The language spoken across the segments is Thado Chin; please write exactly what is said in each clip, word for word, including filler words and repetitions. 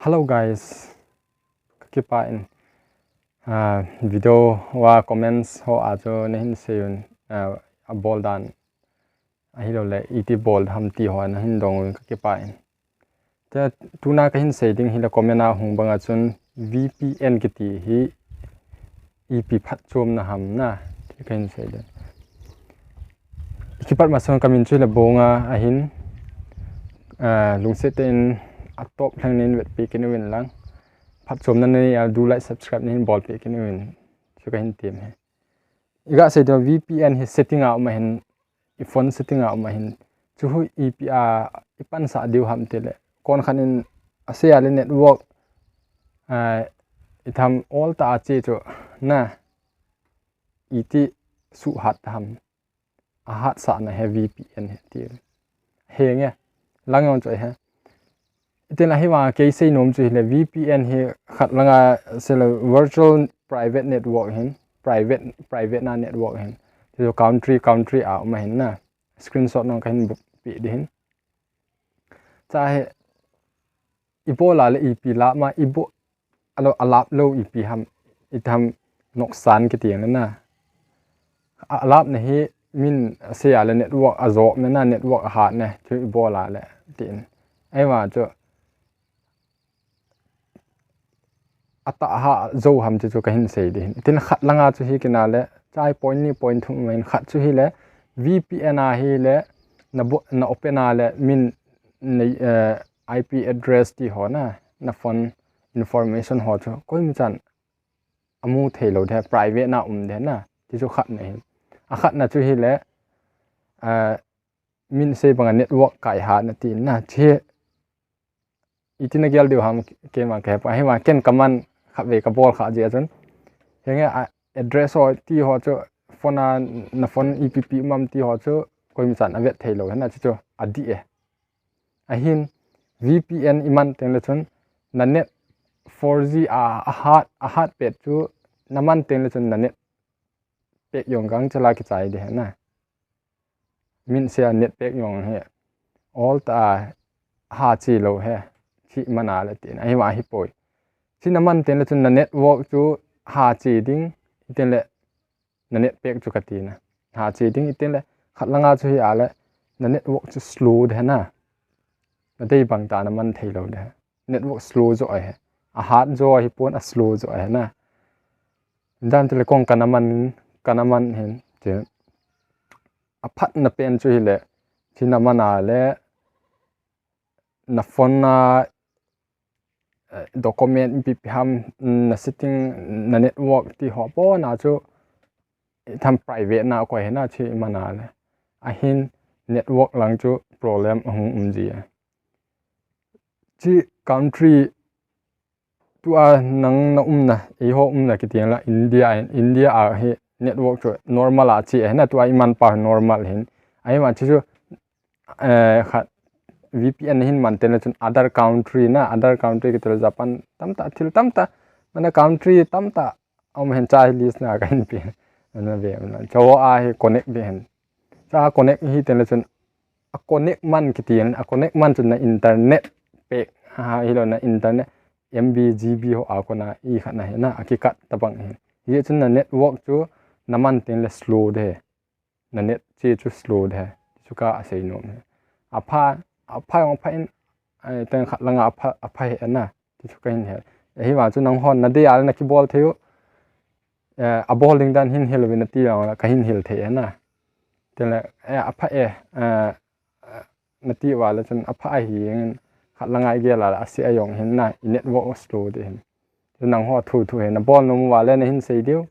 Hello guys, kakipah in, ah, video a comments ho a chu nahin sei un, ah, abol dan ahilouleh iti bol ham ti ho nahin dong un kakipah in. Te tuna kahin sei ding hi le comment a hung banga chun V P N kiti hi ipi phatchomna ham na, ti kahin sei ding. Kipat masang kamin chu le Bonga ahin, ah, lungset tah in atop lheng nin vetpi kit uvin lang. Phatchomna nei a du like subscribe nin bolpi kit uvin. Chu kahin tem hi. Iga sei ding V P N hi setting a um ahin, i phone setting a um ahin. Chu hu ipi a ipansah diu ham ti le. Kon khat in asei a le network, ah, itham ol tah a che chu na iti suhat ham. Ahatsahna hi V P N hi ti. Henge, lang jong chu hi. Itin la hi vang kei sei nom chu hi le V P N hi khat langa sei le virtual private network hin, private, private na network hin. Chu country, country a um ahin na. Screenshot nong kahin bukpi ding hin. Cha hi, ibola le ipi lama, ibo, alo alap lou ipi ham, itham noksan kiti na na. A, alap na hi min asei a le network ajop na na, network ahat na, chu ibola le, tin. Ahivang chu, atah ha jo ham chu chu kahin sei ding hin. Tin khat langa chu hi kina le, chai point ni point thum mai khat chu hi le, V P N a hi le, na bo-, na open a le, min na, eh, I P address ti ho na, na phone information ho chu, koima chan amu thei lou de, private na um de na, ti chu khat na hi. Akhat na chu hi le, eh, min sei banga network kai hat na ti na, chi Iti na gel diu ham, keima kahe poi, ahivang ken kaman khatvei kabol kha jeh a chun. Henge a address ho ti ho chu phone a, na phone ipi pi um am ti ho chu koima chan avet thei lou hina chu chu adih e. Ahin V P N iman teng le chun na net four G a, ahat, ahat pet chu naman teng le chun na net pack jong gangchela kichai ding hina. Min sei a net pack jong hi ol tah a ha chi lou hi, chi mana le tin, ahivang hi poi. Chi naman teng le chun na network chu ha chi ding, itin le na net pack chu kati na. Ha chi ding, itin le khat langa chu hi a le na network chu slow de na. Na dei bang tah a naman thei lou de. Network slow jo ahi. Ahat jo ahi pon, a slow jo ahi na. Dan tile kong kana man, kana man hin. Ti. Aphatna pen chu hile. Chi naman a le na phone a, eh, document ipi ipi ham, mm, na setting, na network ti ho pon a chu itham private na koi hina chi mana le. Ahin network lang chu problem ahung um ji a. Chi country tua nang na umna, eiho umna kiti la India, India a hi network chu normal a chi hina tua iman pa normal hin. Ahivang chi chu, eh, khat V P N hin man teng le chun other country na, other country kiti le Japan tamtah, thil tamtah, mana country tamtah, um hin cha hi list na kahin pe. Ana ve, mana cho a hi connect ve hin. Cha connect hi teng le chun a connect man kiti, a connect man chun na internet pack, ha, hilou na internet M B, G B ho a kona i khat na hina, a kikat tabang hin. Hi chun na network chu naman teng le slow de. Na net chi chu slow de. Chu ka asei nom he. Apha, apha jong apha in, ai, teng khat langa apha, apha he na. Ti chu kahin he. Ahivang chu nang hon na dei a le na kibol thei u. Eh, abol ding dan hin hil uvin nati jong la kahin hil thei na. Teng le, eh, apha e, eh, nati uva le chun apha ahi jeng in khat langa igel a le ase a jong hin na, i network slow de hin. Chu nang ho thu thu he, na bol nom uva le na hin sei diu.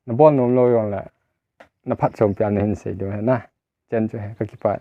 Na bol nom lou jong le, na phatchompi a na hin sei diu he na. Chen chu he, kakipah.